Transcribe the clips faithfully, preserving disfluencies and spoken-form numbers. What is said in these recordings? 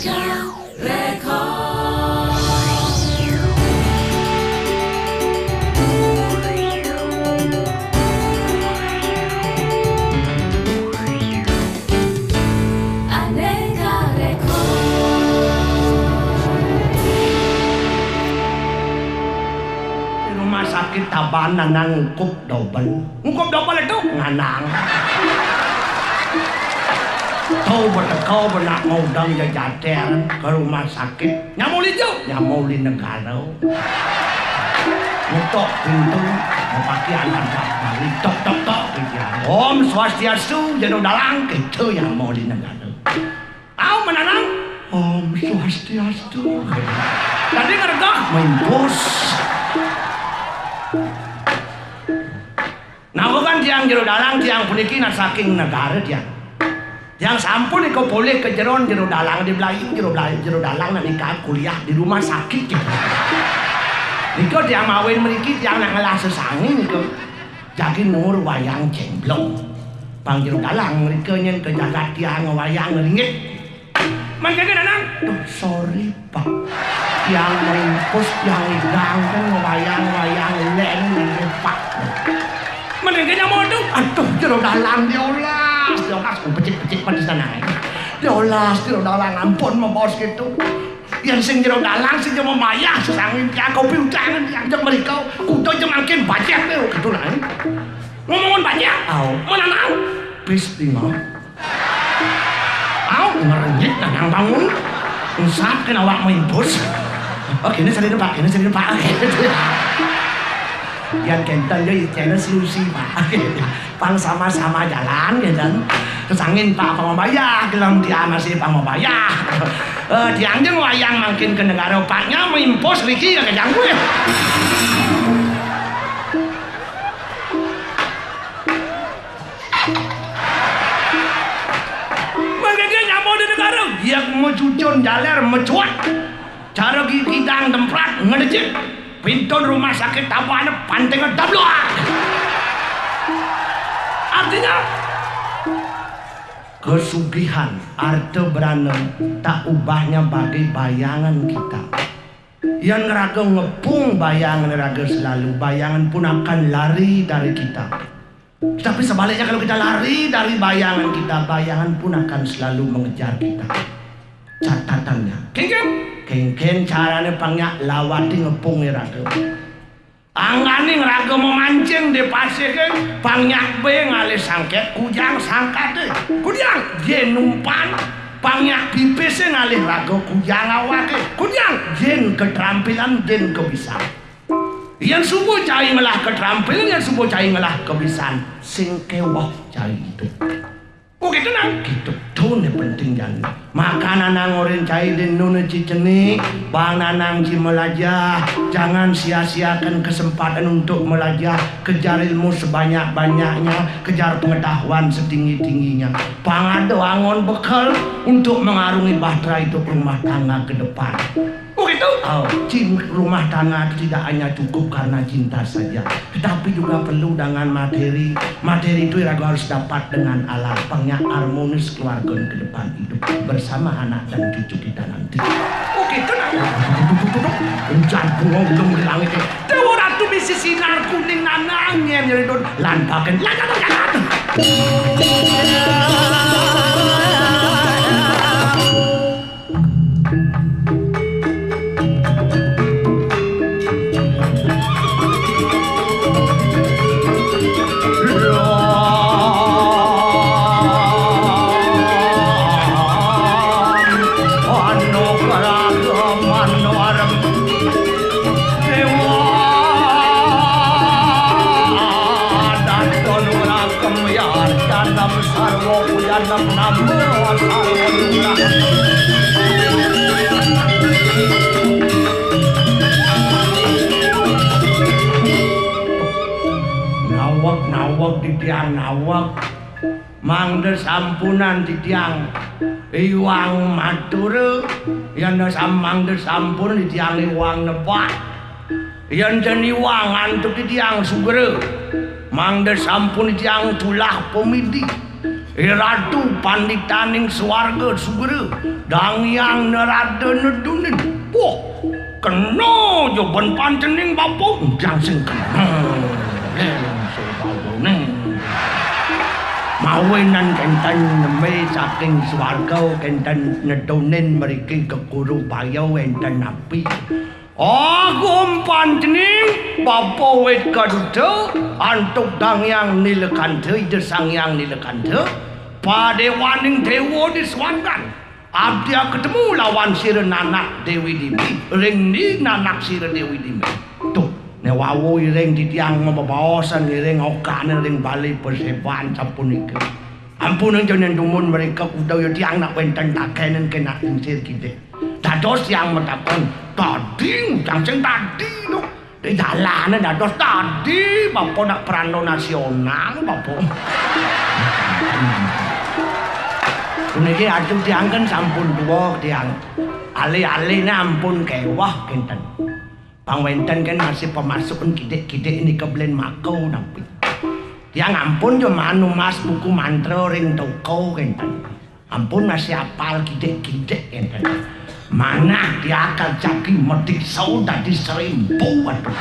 Di rumah sakit Tabanan ngukup dobel. Ngukup dobel itu nganang. Tau beteka benak maudang jajater ke rumah sakit. Nyamau lijo, nyamau li negara. Ngetok pintu, mapakaian adat Bali. Tok, tok, tok, gitu ya. Om Swastiastu, jero dalang, gitu nyamau li negara. Au menanang, Om Swastiastu. Tadi ngeregah, main bos. Nah, kan tiang jero dalang, tiang puniki nak saking negara tiang. Tiang sampun iko polih ke jeron jero dalang di Belayu, jero Belayu, jero dalang nak nikah kuliah di rumah sakit. Nika tiang mawin mriki tiang nak ngelah sesangi nika. Jagi nur wayang cemblong. Pang jero dalang mrika nyen ke jagat tiang wayang ringit. Mangkene, Nanang? Duh, sorry, Pak. Tiang merimpus, tiang idang kan ngewayang-wayang len, len, Pak. Mending nyamuk tu. Aduh, jero dalang diolas, diolas. Oh, becik-becik pada sana. Diolas, jero dalang ampun membos gitu. Yang sing jero dalang, sing jero mayah, sesangin tiang kopi udangan, tiang jek mereka. Kuda jek makin bajak tu, gitu lah. Ngomongin bajak? Au. Menanang? Bis tinggal. Au, ngerenyit nang bangun. Ngusap kena awak main bos. Oh, kene sering, Pak, kene sering, Pak. Yang kenten dia channel solusi, Pak. Pang sama-sama jalan, kenten. Kesangin, Pak, pang mabayah, gelem dia masih pang mabayah. Eh, tiang jeng wayang makin ke negara, Paknya main bos, Riki, kagak jangkul ya. Mangkene nyamuk di negara, dia mecucun jaler, mecuat. Cara gigidang temprat, ngedejit. Pintun rumah sakit Tabanan, pantingnya dabluak. Artinya, kesugihan, harta berana, tak ubahnya bagai bayangan kita. Yang raga ngepung bayangan raga selalu, bayangan pun akan lari dari kita. Tetapi sebaliknya, kalau kita lari dari bayangan kita, bayangan pun akan selalu mengejar kita. Catatannya, kengken, kengken carane pangnya lawati ngepung raga. Anggane raga memancing di pasir ke, pangnya be ngalih sangket, kujang sangkate. Kujang, yen umpan, pangnya pipis ngalih raga kujang awake. Kujang, yen keterampilan, yen kebisan. Yen suba cai ngelah keterampilan, yen suba cai ngelah kebisan, sing keweh cai idup. Oh, gitu, Nang? Gitu, to ne penting jani. Maka nanang orin cai di nune ci cenik, bang nanang ci melajah, jangan sia-siakan kesempatan untuk melajah, kejar ilmu sebanyak-banyaknya, kejar pengetahuan setinggi-tingginya. Pang ada angon bekal untuk mengarungi bahtera hidup rumah tangga ke depan. Oh, gitu? Oh, cin-, rumah tangga itu tidak hanya cukup karena cinta saja, tetapi juga perlu dengan materi. Materi itu raga harus dapat dengan alat pangnya harmonis keluarga ke depan hidup bersama anak dan cucu kita nanti. Oh, gitu, nah. Hujan bunga ulung di langit. Dewa Ratu misi sinar kuning nanang nyen nyelidun. Lantaken, lantaken, lantaken. Kemyar tanam sarwa kuyanam nama sarwa dumunah. Naweg, naweg, titiang naweg. Mangda sampunan titiang iwang matura, yen sam-, mangda sampun titiang iwang nebak. Yen jan iwang antuk titiang sugra, mangda sampun titiang tulah pemidi. Iratu panditaning swarga sugra, Dang Hyang Narada Nedunin. Wah, kena ja ban pancening bapa, njang sing kena. Neng, so bapa, neng. Mawinan kenten neme saking swarga kenten nedunin mriki kekuru baya wenten napi. Agung pancening bapa wit kaduta antuk Dang Hyang Nilakantha, Ida Sang Hyang Nilakantha, padewaning dewa di swargan. Abdi ketemu lawan sira nanak Dewi Dimi, ring ndi nanak sira Dewi Dimi. Tuh, ne wau iring titiang mabebaosan iring okane ring Bali Paseban sapunika. Ampun aja nen dumun mereka kuda ya tiang nak wenten takenen kena lingsir kidik. Dados tiang matakon, dadi, njang sing dadi to. Di dalane dados dadi, bapa nak perando nasional, bapa. Puniki aju tiang kan sampun tua tiang. Alih-alihne ampun kewah kenten. Pang wenten kan masih pemasukan kidik-kidik nika belen mako napi. Tiang ampun jo manu mas buku mantra ring toko kenten. Ampun masih apal kidik-kidik kenten. Manah diakal jagi mediksa dadi serimpu, waduh.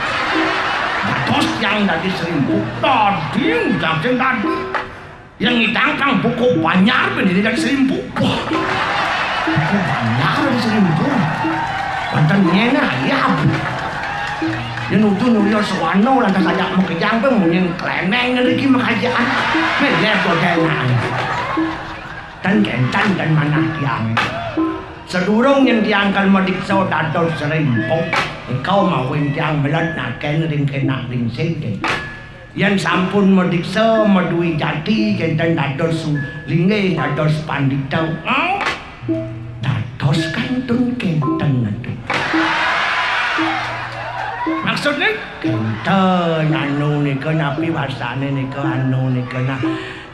Dados tiang dadi serimpu, dadi njang sing dadi. Yang ngidang pang buku banjar ben ini dadi serimpu. Wah. Buku banjar dadi serimpu. Wonten nyen ayab. Yen utuh nurya sowana lantas ajak makejang pe munyin kleneng ngriki makajaan. Meler godengan. Ten kenten ten manah tiang. Sedurung yen tiang kal madiksa dados serimpu, engkau mawin tiang melet naken ring kenak ring sing. Yen sampun madiksa madui jati kenten dados su-, linggih dados pandita. Hmm? Dados kantun kenten atu. Maksudne? Kenten anu nika napi wasane nika anu nika nah.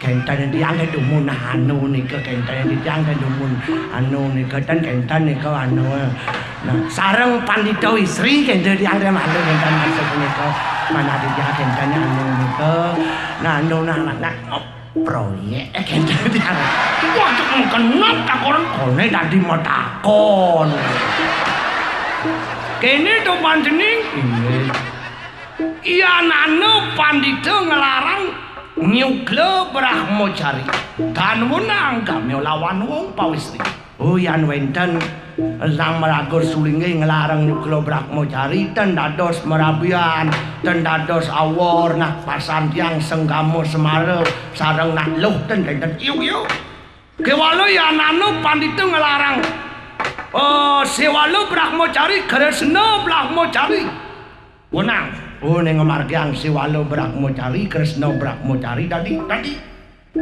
Kenten tiang ke dumun anu nika, kenten tiang ke dumun anu nika, ten kenten nika anu. Nah, sareng pandita istri kenten tiang ke malu kenten maksud nika. Mana dia kenten anu nika. Nah, anu nah, nah, nah, oh, proyek kenten tiang. Wah, cek mengkenot takonan kone dadi matakon. Kene to pancening. Inggih. Yanana pandita nglarang nyukla brahmacari. Tan wenang gamya lawan wong pawistri. Oh, yan wenten Sang Maraga Sulinggih nglarang nyukla brahmacari, ten dados marabian, ten dados awor, nak pasan tiang senggama semara, sareng nak luh, ten kenten. Iu, iu. Kewala yanana pandita nglarang, eh, sewala brahmacari, kresna brahmacari. Wenang. Oh, ning ngamargiang sewala brahmacari, kresna brahmacari dadi, dadi.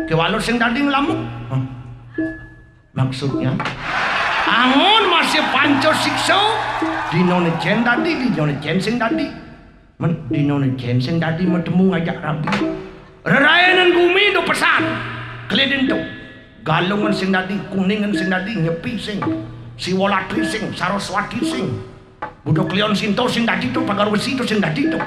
Kewala sing dadi nglamuk. Hah? Maksudnya? Angon masih panca siksa, dinane jen dadi, dinane jen sing dadi. Men, dinane jen sing dadi matemu ngajak rabi. Rerayanan gumi do pesan. Kleden to. Galungan sing dadi, Kuningan sing dadi, Nyepi sing, Siwalatri sing, Saraswati sing. Budo Kliwon Sinto sing dadi to, Pagar Wesi to sing dadi to.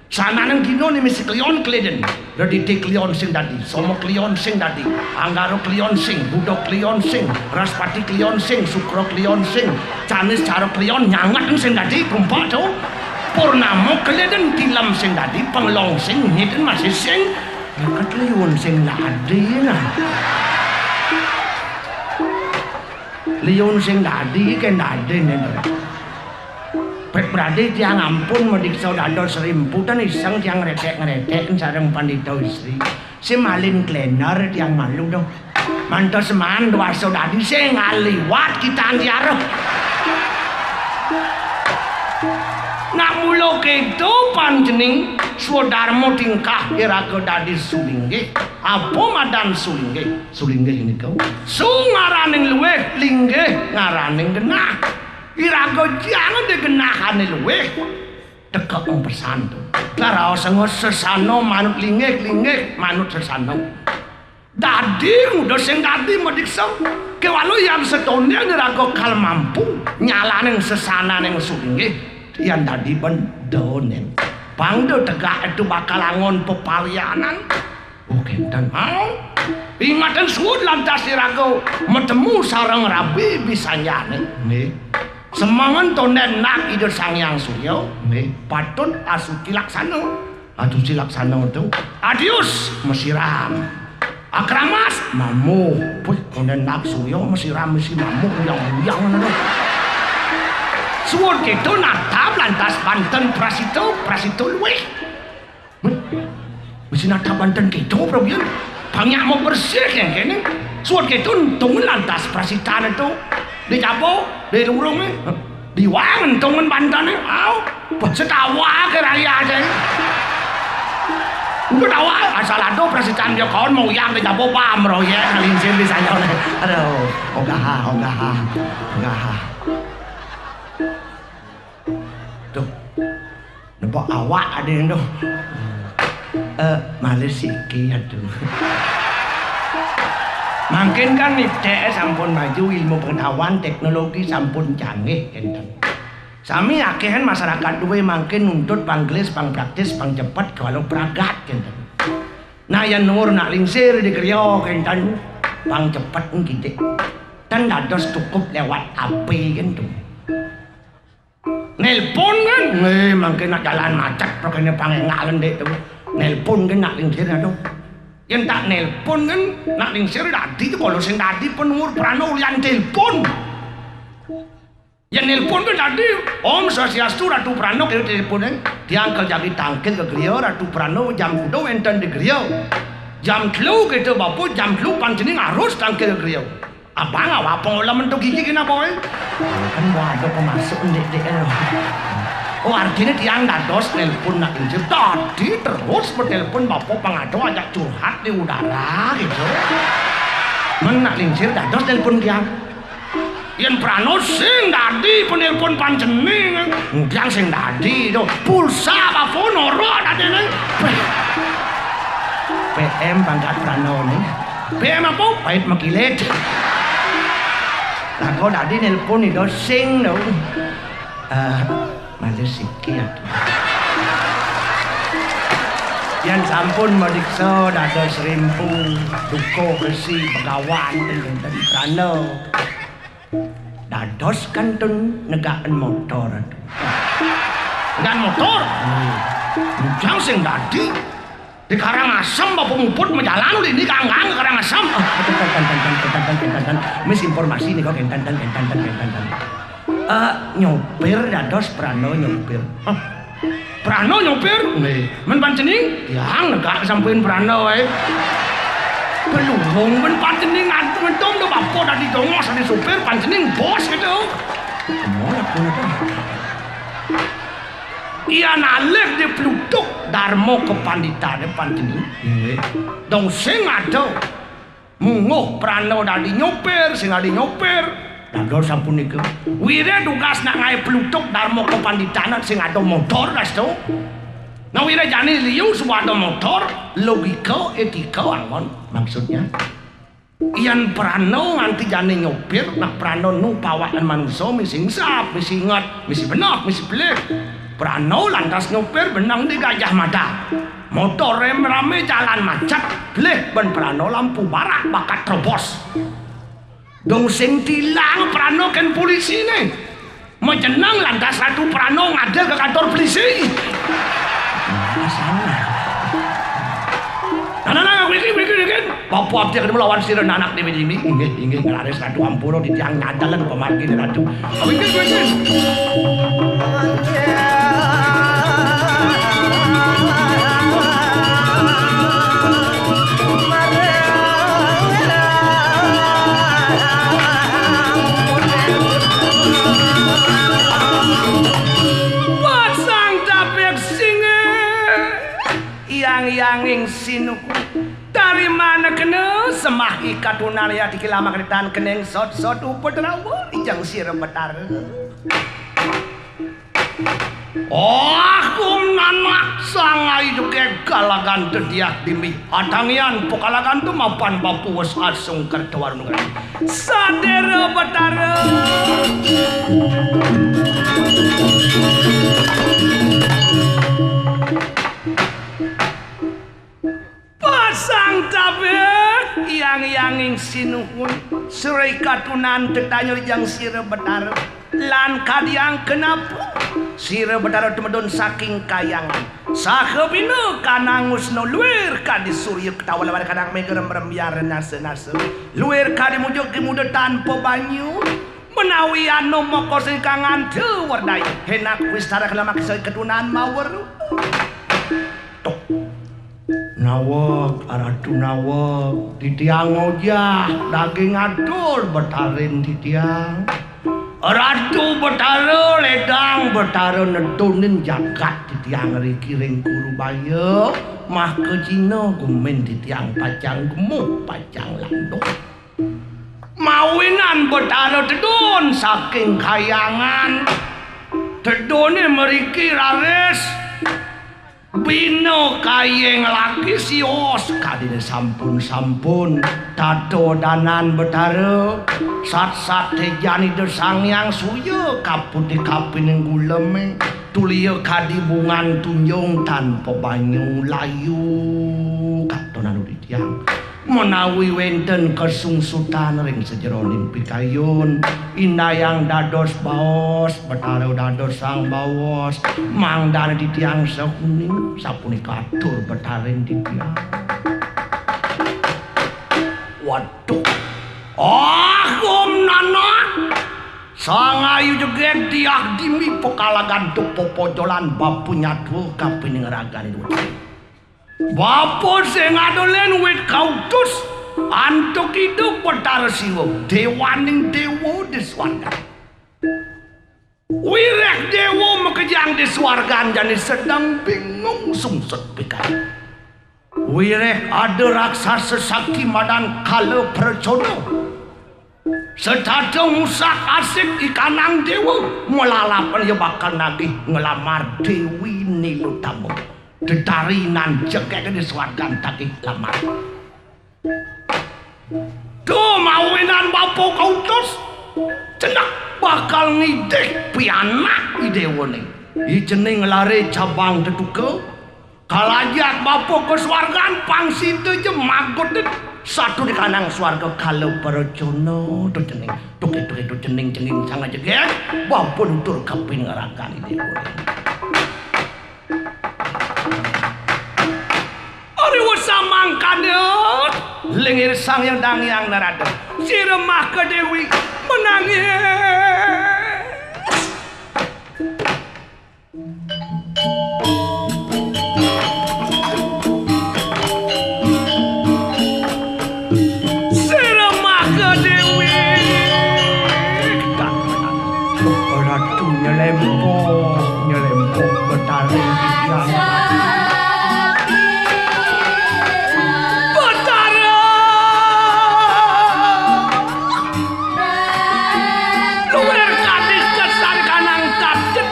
Sananing dina ni misi Kliwon kleden. Redite Kliwon sing dadi, Soma Kliwon sing dadi, Anggara Kliwon sing, Budo Kliwon sing, Raspati Kliwon sing, Sukra Kliwon sing, Canis Cara Kliwon nyanget sing dadi, kumpak to. Purnama kleden, Tilem sing dadi, Penglong sing, ngiten masih sing. Nyaket Kliwon sing dadi nah. Liun sing dadi, ken dadi nen. Pet brade tiang ampun madiksa dados rimputan iseng tiang ngretek-ngretek sareng pandita istri. Simalin klener tiang malu dong. Mantos man dwasa dadi sing ngaliwat kitan tiara. Nak mula keto panjening swadarma tingkah iraga dadi sulinggih. Apa madan sulinggih? Sulinggih nika. Su ngaraning luwih, linggih ngaraning genah. Iraga jang de genahane luwih. Teka ing pesan to. Karaosanga sesana manut linggih, linggih manut sesana. Dadi nguda sing dadi madiksa. Kewala yan setonding iraga kal mampu nyalaning sesananing sulinggih yan dadi bendonen. Pangda tegak itu bakal angon pepalianan. Oh, kenten. Hah? Ingaten suud lantas iraga matemu sareng rabi bisanjane. Nggih. Semanten tonden nak Ida Sang Hyang Surya. Nggih. Patut asuci laksana. Asuci laksana tu. Adius masiram. Akramas mamuh. Puh, tonden nak Surya masiram masi mamuh uyang-uyang ngono. Suud keto natab lantas banten prasita, prasita luih. Mesti natab banten keto, Prabu Yan. Pang nyak mau bersih yang kene. Suud keto entungen lantas prasitane to. Di jaba, di lurunge. Diwang entungen bantene. Au, setawa ke raya ade. Udah tawa, asal ada prasitan dia kawan mau yang di jaba pam royek ngalincir di sayone. Aduh, ogah, ogah, ogah. Tuh. Nepuk awak ade tu. Eh, malih siki atu. Mangkin kan niteke sampun maju, ilmu pengetahuan, teknologi sampun canggih kenten. Sami akehan masyarakat duwe mangkin nuntut panggelis, pangpraktis, pangcepet, kawalo pragat kenten. Nah, yen nuwur nak lingsir di griya kenten, pangcepet ngidik. Ten dados cukup lewat H P kenten. Nelpon kan? Nggih, mangke nak jalan macet, pokoknya pangengalen dek tu. Nelpon kan nak lingsir aduh. Yen tak nelpon kan nak lingsir dadi tu kalau sing dadi penur prano ulian telepon. Yen nelpon kan dadi, "Om Swastiastu Ratu Prano," kene telepone. Tiang kerja di tangkil ke griya, Ratu Prano jam kuda wenten di griya. Jam telu kita bapu, jam telu pancening harus tangkil ke griya. Abang awak pengolem entuk gigi kena boy. Kan gua ada pemasuk ndik dek. Oh, artinya tiang dados nelpon nak lingsir. Tadi terus bertelepon bapak pengado ajak curhat di udara gitu. Men nak lingsir dados nelpon tiang. Yen prano sing dadi penelpon pancening. Ngudiang sing dadi to. Pulsa apa noro dadine. P M pangkat prano ne. P M apa? Pait mekilit. Lah kok dadi nelpon itu sing dong. Eh, malih siki atu. Yen sampun madiksa dados rimpu, duka besi, begawan, enten prana. Dados kantun negaken motor. Dengan motor? Ujang sing dadi. Di Karangasem bapak muput majalan udah ini kanggang ke Karangasem. Ah, kenten, kenten, kenten, kenten, kenten, kenten. Misinformasi nih kok kenten, kenten, kenten, kenten, kenten. Eh, nyopir dados prana nyopir. Hah? Prana nyopir? Nggih. Men pancening? Yang negak sampeyan prana wae. Pelurung men pancening ngantung-ngantung do bapak dadi dongos dadi supir pancening bos gitu. Kemana pun itu? Iya nalih di plutuk Darma Kepanditane pancening. Nggih. Dong sing ada. Munguh prana dadi nyopir, sing dadi nyopir. Dados sapunika. Wire tugas nak ngae plutuk Darma Kepanditane sing ada motor dasto. Nah wire jani liu suwada motor, logika, etika angon maksudnya. Yen prana nganti jani nyopir, nak prana nu pawakan manusa misi ngesap, misi inget, misi benah, misi pelih. Prana lantas nyopir benang di Gajah Mada. Motor rem rame jalan macet, blih ben prana lampu barak bakat terobos. Dong sing tilang prana ken polisi ne. Majeneng lantas Ratu Prana ngadil ke kantor polisi. Nah, nah, nah, wiki, wiki, wiki. Bapak abdi ketemu lawan sira anak dewi dini. Inggih, inggih, ngelaris Ratu Ampura di tiang nyadalan pemargi Ratu. Wiki, wiki. Pasang tapik singe, yang-yanging sinuku. Tarimana kena semah ikat unarya dikilama keritan kening sot-sot upedrawa ijang sira betara. Oh, kumanak sangai duke galagan dediah dimi. Atangian pokalagan tu mapan bapu wes asung kertawarungan. Sadera Batara. Pasang tabik. Yang yanging sinuhun, sira katunan tetanya rijang sira Betara. Lan kadiang kenapa? Sira Betara tumedun saking kayangan. Saha bina kanang usna luir kadi surya ketawa lawar kadang mega remrem biar nasa-nasa. Luir kadi mujuk ki muda tanpa banyu. Menawi anu moko sing kang anta werdaya. Henak wistara kelamak sing ketunan maweru. Tok. Naweg, Ratu naweg, titiang ngojah daging atur betarin titiang. Ratu Betara ledang Betara nedunin jagat titiang riki ring Kurubaya, maka Cina gumin titiang pacang gemuh, pacang landung. Mawinan Betara tedun saking kayangan, tedune mriki raris bina kayeng lagi sios kadine sampun-sampun tata danan Betara, sat-sat tejan Ida Sang Hyang Surya kaputi kapining guleme, tulia kadi bungan tunjung tanpa banyu layu katonan titiang. Menawi wenten kasungsutan ring sajeroning pikayun, indayang dados baos, Betara dados sang baos, mangdane titiang sakuning, sapunika atur Betara ring titiang. Waduh. Ah, Om Nanak. Sang ayu jeget diah dimi pekalagan tuh popojolan bapu nyatwa kapining ragane duwe. Bapa sing ada len wit kautus antuk idup Betara Siwa, dewaning dewa di swarga. Wireh dewa makejang di swargan jani sedeng bingung sungsut pikayun. Wireh ada raksasa sakti madan Kala Pracana. Setata ngusak asik ikanang dewa, malalapan ya bakal nagih nglamar Dewi Nilutama. Tetarinan jegege di swargan tagih lamar. Tuh mawinan bapa kautus, cenek bakal ngidih pianak i dewane. I cening lare cabang tetuka, kalajak bapa ka swargan pang sida ja magut satu di kanang swarga Kala Pracana. Tuh cening, tuh ketu ketu cening cenging sang jeget, bapa nutur kapining ragane i dewane. Ari wasa mangkana, linggih Sang Hyang Dang Hyang Narada. Sira Maka Dewi menangis. Sira Maka Dewi. Ratu nyelempong, nyelempong Betara Hyang. Betara. Luwir kadis kesan kanang tatet.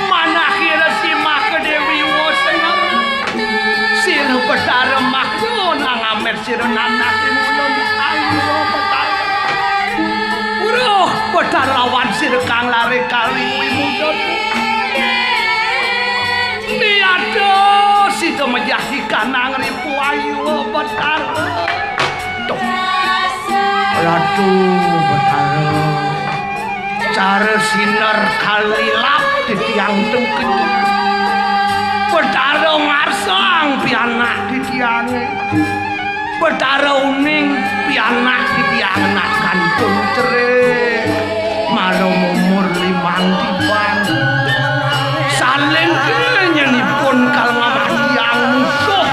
Manah ira si Maka Dewi woseng. Sira Betara Maka nang amet sira nanak ing ulun ayu Betara. Uruh Betara lawan sira kang lare kali wimudun. Niada sida mejah ikanang ripu ayu Betara. Tuh. Ratu Betara. Cara sinar kalilap titiang tengkejut. Betara ngarsang pianak titiange. Betara uning pianak titiang nak kantun cerik. Mara umur limang tiban. Saling nyenipun kal ngamatiang musuh.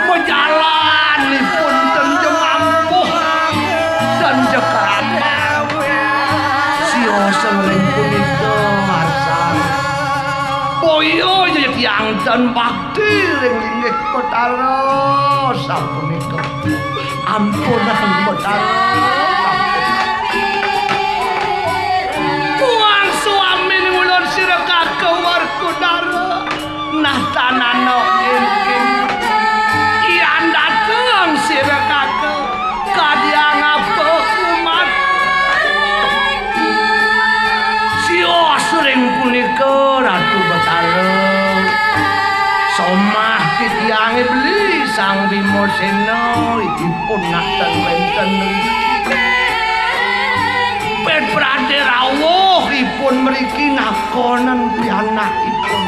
Majalan ipun ten ja mampuh, ten ja keramat. Siosan ring punika marsang. Boya ja tiang ten bakti ring linggih Betara sapunika. Ampunang Betara. Tuang swamin ngulun sira kaka Werkudara. Nah tanana ingking. Yan dateng sira kaka. Kadiang apa kumat. Sios ring punika Ratu Betara. Somah Tiange beli Sang Bima Sena, ipun nak ten wenten mriki. Pet Pradé rawuh, ipun mriki nakonen pianakipun.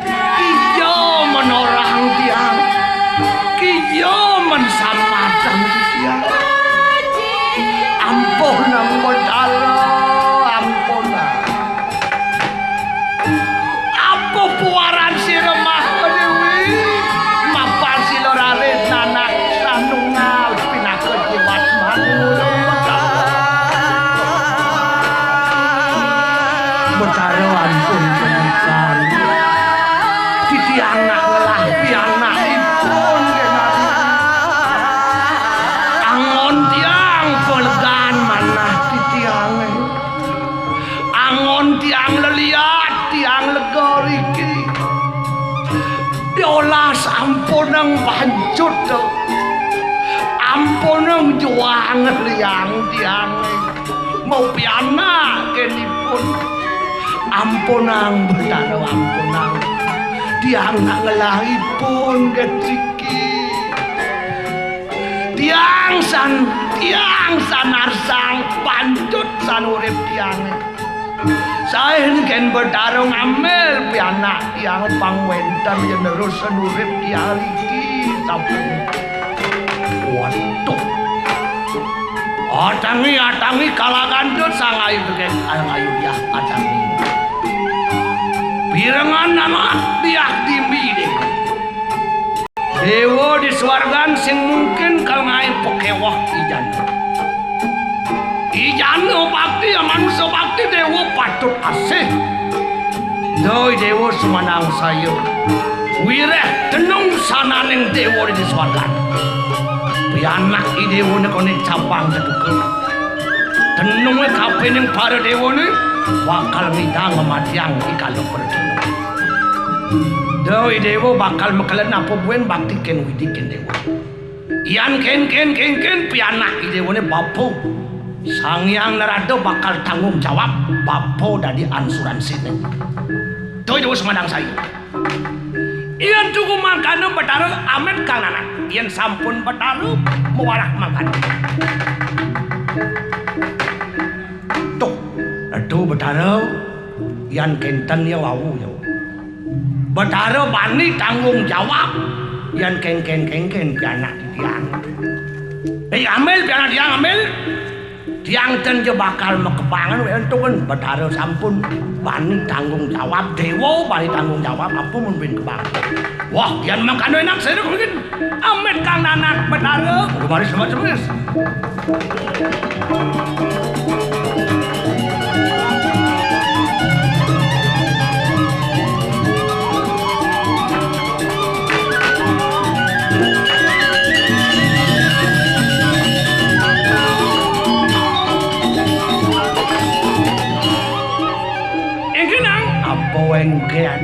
Kija menorang tiang, kija mensampatan tiang. Ampunang Betara, ampunang. Apa puaran sira Maha Déwi? Mapan sila raris nanak sanungal pinaka jiwat manunggal. Betara ampun penikan. Titiang nak ngelah pianakipun genari. Angon tiang pelegan manah titiange. Angon tiang leliat, tiang lega riki. Yolas ampunang pancut to. Ampunang juang liang tiange. Mau pianak kenipun. Ampunang Betara, ampunang. Tiang nak ngelahipun gen riki. Tiang san, tiang san arsang pancut san urip tiange. Saen ken Betara ngambil pianak tiang pang wenten yen nerusen urip tiang iki sampun. Waduh. Atangi, atangi, kalagandut sangayu degen, sangayu diah atangi. Pirengan anak diah dimi deh. Déwa di swargan sing mungkin kal ngaé pakéweh ijana. Ijana bakti, manusa bakti, déwa patut asih. Doi déwa sumanangsaya. Wiréh tenung sananing déwa di swargan. Pianak i déwané koné capang ketuka. Tenungé kapining para déwané bakal ngidang ngamatiang i kala prajana. Doi déwa bakal makelen apa buin bakti kén widi kén déwa. Yan kén kén kén kén pianak i déwané bapa. Sang Hyang Narada bakal tanggung jawab bapa dadi ansuransiné. Doi déwa sumanangsaya. Yan tuku mangkana Betara amit kang nanak. Yan sampun Betara mawarah mangkana. Tuh, Ratu Betara, yan kénten ya wau ya. Betara bani tanggung jawab, yan kénkén-kénkén pianak titiang. Eh, ambil pianak tiang, ambil. Tiang ten ja bakal makebangan, wéntuken Betara sampun bani tanggung jawab, déwa bani tanggung jawab, apa mun bin kebang. Wah, yan mangkana enak saya mungkin. Amit kang nanak Betara, kudu manis, manis, manis. Inggih, Nang. Apa wéngkén?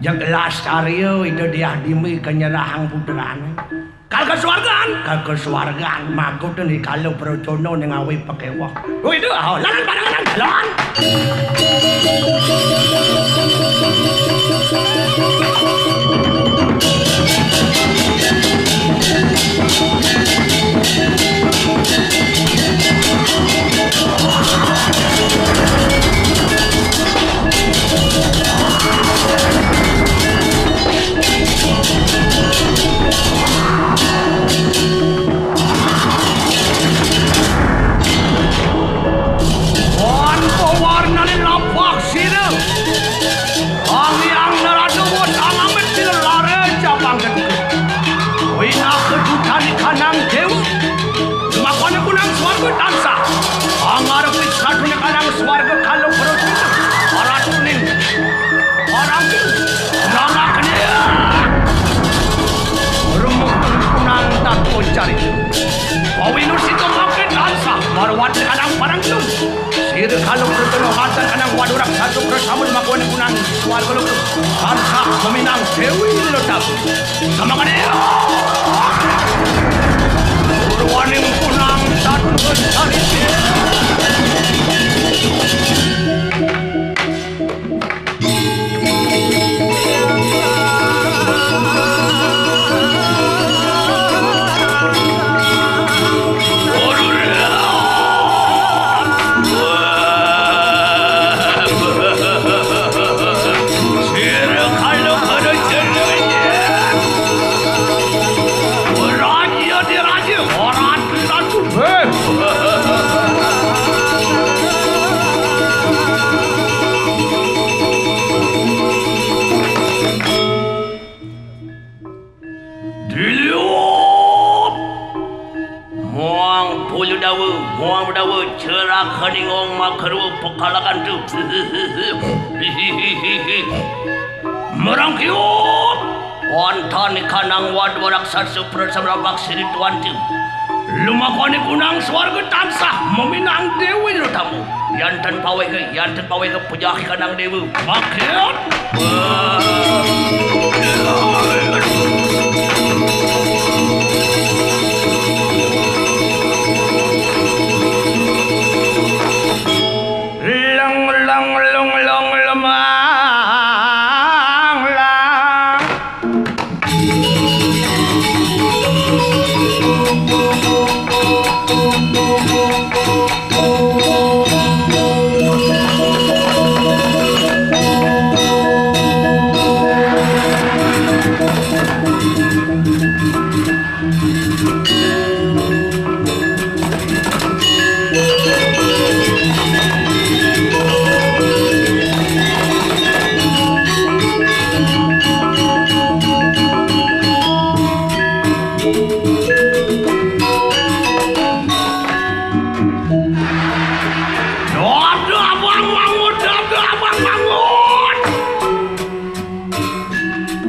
Jeg las carya Ida Diah Dimi kanyerahang putrané. Kal ka swargan, kal ka swargan, magoten i kala prajana ning awé pakéweh. Oh, itu, oh, lalan panangan, lalan. Wan pawarnane lapak sira. Sang Hyang Narada wot angamit sira lare capang gedhe. Wina kedutani kanang dewa. Dumakwane kunang swarga tansah. Pangarepi sadurunge kanang swarga kala prajana. Paratuning. Parangkil. Nalakne. Remuk kunang tatwa carita. Pawinur sita mangke tansah. Marwati kanang parangkil. Sira kala prajana madan kanang wadu raksasa prasama dumakwane kunang swarga loka. Tansah maminang dewi leletabu. Samakane. Purwaning punang satun kencari. Iliup! Muang puluh dawa, muang dawa, cerak keningong makarua pekalakan tu. Merangkiup! Wantah ni kanang wad warak sat supra samrabak siri tuan tu. Lumakoni kunang suarga tansah meminang dewa jero tamu. Yanten pawega, yanten pawega pejah kanang dewa. Bakit? Leng, leng, leng, leng, lemang, lang. Dada abang mangut, dada abang mangut.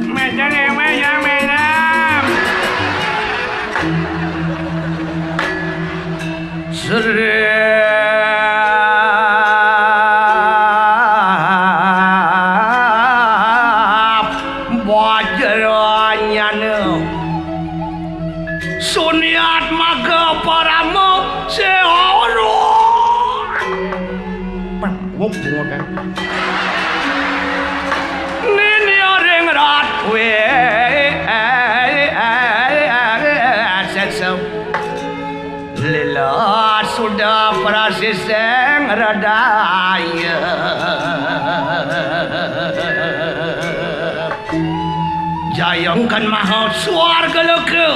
Meja, meja, meja. Serap bajranyana. Suniat maga parama sehara. Wong bungut, eh. Nini ring rat we. Sesem. Lila sudah prasiseng radaya. Jayangkan maha swarga loka.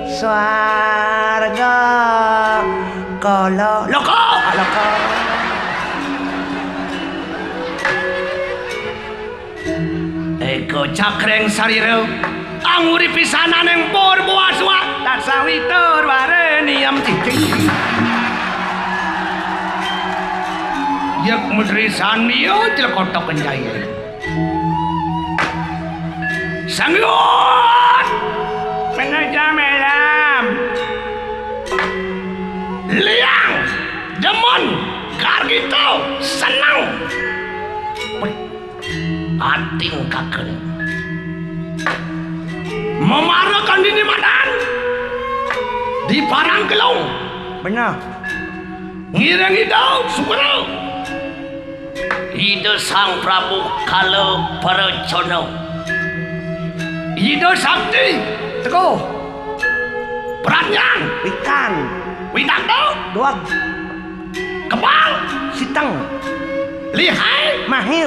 Swarga kala loka, loka. Eka cakreng sarira, anguri pisananing pur buah suak, tasawi tur wara niam cicing. Yek mudri sania, celekotok kenjaya. Sanggup! Menaja melam. Liang, demen, gargita, seneng. Ating kaken. Memarakan dini madan. Di parang gelung. Benar. Ngiring Ida Sukra. Ida Sang Prabu Kala Paracana. Ida Sakti. Teguh. Pradnyan. Wikan. Witakta. Duag. Kebal. Siteng. Lihai. Mahir.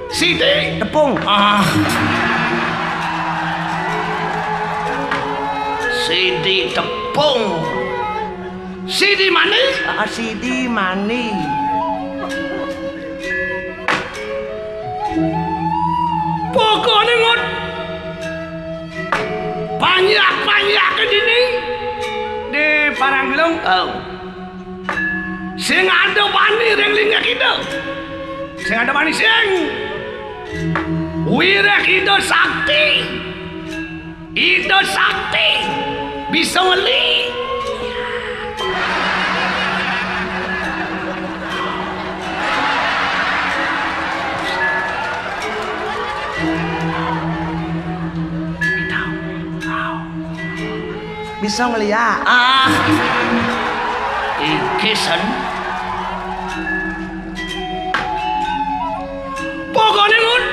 Sidi. Tepung. Ah. Sidi tepung. Sidi mani. Ah, sidi mani. Pokokne ngut. Panjak-panjak ke dini. Di parang gelung. Oh. Sing ada bani ring linggih kita. Sing ada bani sing. Wireh Ida Sakti. Ida Sakti bisa ngeli. Bisa ngeliat. Ah. Iki sen. Pokokne ngut.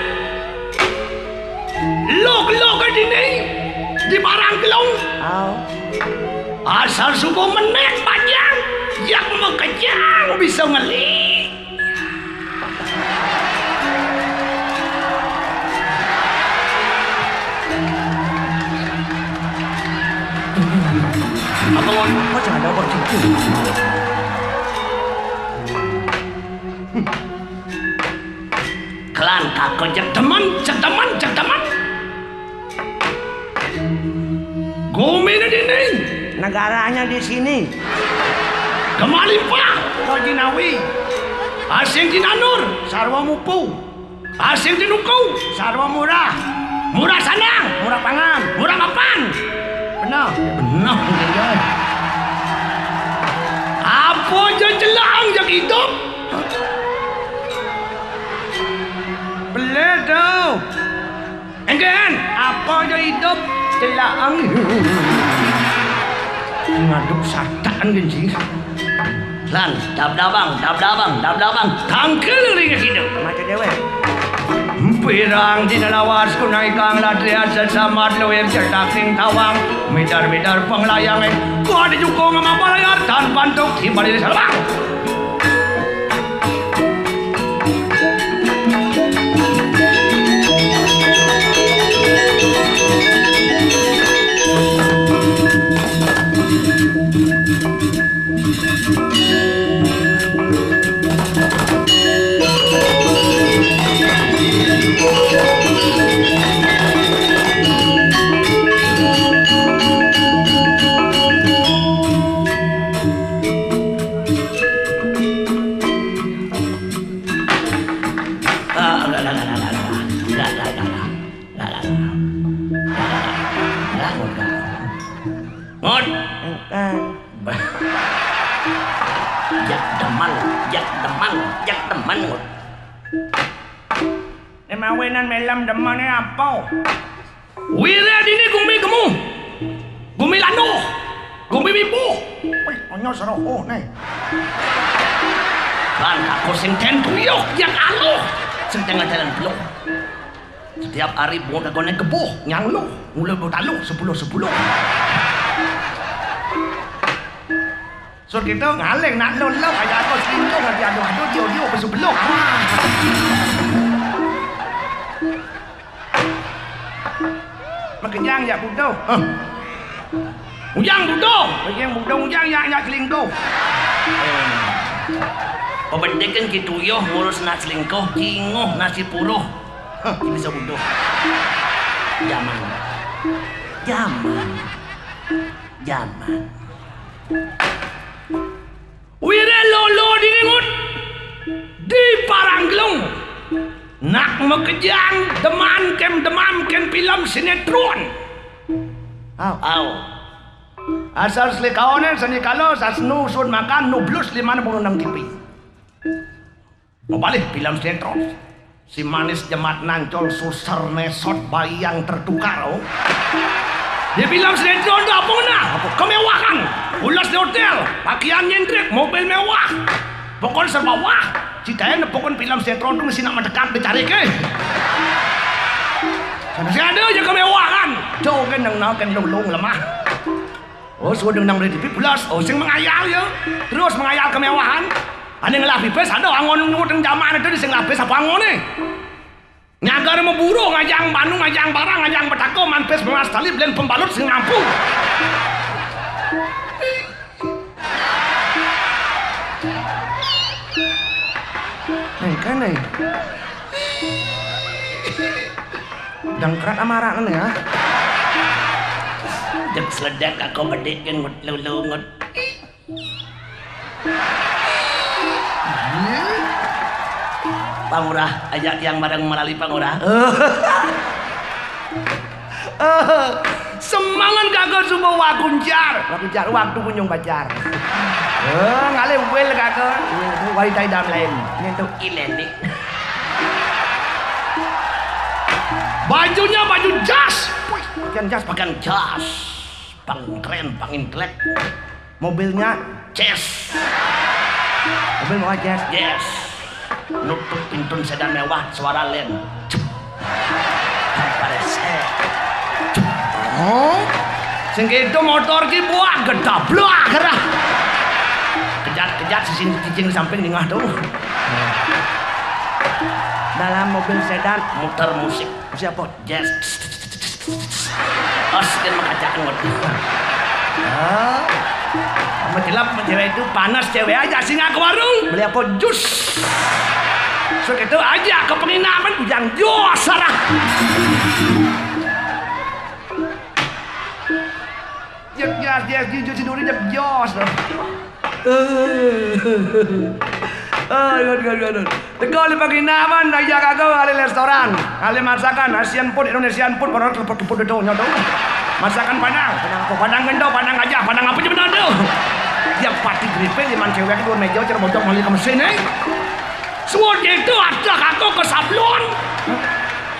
Lok-lok dini di parang gelung. Au. Asal subuh menek panjang, yak makejang bisa ngeli. Apa, Wan? Kok jangan ada kok gitu? Kelan kako jek demen, jek demen, jek demen. Negaranya di sini. Gemah Limpah, Kojinawi. Asing Cinanur, Sarwa Mupu. Asing Tinuku, Sarwa Murah. Murah Sanang, Murah Pangan, Murah Mapan. Benar. Benar, benar. Apa je celang je hidup? Belah tu. Enggan, apa je hidup celang. Ngaduk satan genji. Lan, dab-dabang, dab-dabang, dab-dabang. Tangkel ring hidup. Macam dewek. Pirang dina lawas kunaikang latria sesamat luwir cetak ning tawang. Midar-midar penglayang. Kuat jukung sama balayar tan pantuk tiba di salabang. Ngot. Engkang. Jak demen, jak demen, jak demen, Ngut. Né mawinan mélem demené apa? Wiré dini gumi gemu. Gumi landuh. Gumi wibuh. Wih, onyos roh né. Lan aku sing ten tuyuk jak aluh. Sing ten ngajaran peluh. Setiap hari bunga kagoné kebuh, nyang luh, ngulu taluh sepuluh sepuluh. Sur kita ngaling nak luh luh, aja aku selingkuh nanti aduh aduh dio dio besu beluh. Makejang jak butuh. Ujang butuh. Ujang butuh, ujang jak jak selingkuh. Pabendeken ki tuyuh ngurus nak selingkuh, kinguh nasib puruh. Hah, bisa butuh. Jaman. Jaman. Jaman. Wiré lolo dini Ngut di Paranggelung. Nak makejang deman kén deman kén pilem sinétron. Au. Au. Asal selikaoné seni kala sasnu sun makan nublus liman pun nang tipi. Mabalih pilem sinétron. Si manis jemat nancol susar nésot bayi yang tertukar, oh. Di pilem sinétron tu apa ngenah? Kemewahan. Ulas di hotél, pakian nyentrik, mobil méwah. Pokon serba wah. Citaé nepukun pilem sinétron tu mesti nak mendekat dicari ké. Sana sing ada aja kemewahan. Jauh kan nang nang kan lung lung lemah. Oh, sudah nang ready pulas. Oh, sing mengayal ya. Terus mengayal kemewahan. Ané ngelah pipis, ada angon nyebut yang zaman itu di sing lapis apa angoné? Nyagar meburu ngajang banu, ngajang barang, ngajang betaka, mampis melas tali, belen pembalut sing mampu. Neng kene. Dangkrat amarak ngene ya. Dek seledek aku bedik kan ngut lulu ngut. Pangurah, ajak tiang bareng melali pangurah. Semangan kagak semua wakuncar. Wakuncar, waktu kunjung pacar. Eh, ngalih wel kagak. Wali tai dam lain. Nyentuh ini nih. Bajunya baju jas. Wih, pakaian jas, pakaian jas. Pang keren, pang intelek. Mobilnya Jazz. Mobil mewah Jazz. Jazz. Nutup pintun sedan mewah, suara len. Cep. Tanpa rese. Cep. Oh. Sing itu motor ki buah gedablak gerah. Kejat-kejat sisi cicing di samping nengah tuh. Dalam mobil sedan muter musik. Siapa? Jazz. Os kan makacaan ngot. Ah. Sama jelap sama cewek itu panas cewek aja singa ke warung. Beli apa? Jus. Sok itu aja ke penginapan bujang jos sarah. Ya Yes, jujur si Duri jep jos. Eh, eh, eh, eh. Aduh, aduh, aduh, aduh. Teko le penginapan, dah jak aku ahli restoran, ahli masakan, Asian food, Indonesian food, padahal telepon keput itu nyoto. Masakan Padang, Padang apa? Padang gento, Padang gajah, Padang apa je benar tu? Dia pati gripik, liman cewek dua meja, cara bocok mali ke mesin, eh. Suat itu ada aku ke sablon.